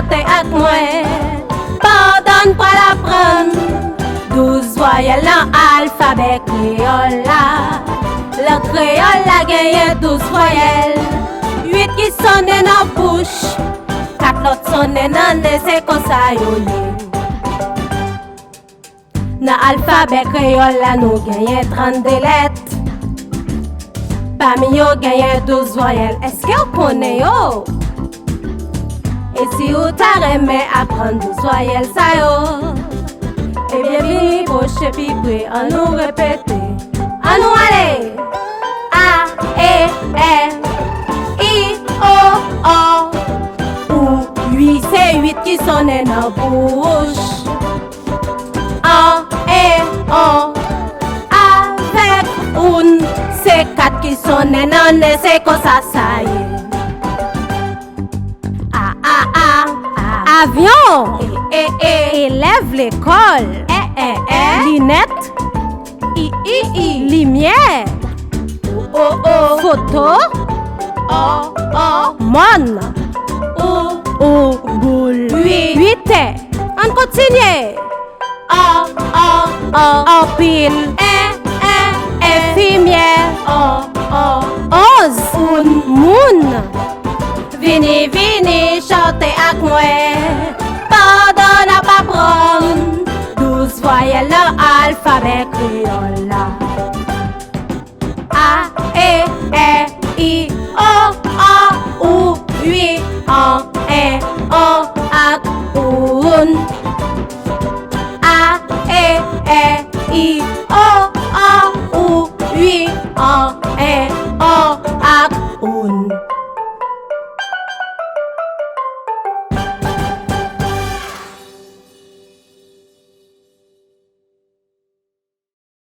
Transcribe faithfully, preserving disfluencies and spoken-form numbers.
Chante ak mwen. Pandan n pral aprann douz vwayèl nan alfabè kreyòl la. Lang kreyòl la genyen douz vwayèl. Uit ki sonnen nan bouch, kat lòt sonnen nan nen, se konsa yo ye. Nan alfabè kreyòl la, nou genyen trannde lèt. Pami yo, genyen douz vwayèl. Èske w konnen yo? E si w ta renmen aprann douz vwayèl sa yo, ebyen, vini pwoche pi pre, annou repete. Annou ale! A, E, È, I, O, Ò, Ou. Wi, se uit ki sonnen nan bouch. An, e, on, avèk, oun. Se kat ki sonnen nan nen, se konsa sa ye. A, a, a, a. Avyon. E, e, e. Elèv lekòl. È, è, è. Linèt. I, i, i. Limyè. O, o, o. Foto. Ò, ò. Mòn. Ou. Ou. Boul. Uit. Uit. Ann kontinye. An, an, an. Anpil. En, en, en. Enfimyè. An, an. Onz. Oun. Moun. Vini, vini, chante ak mwen. Pandan n ap aprann douz vwayèl nan alfabè kreyòl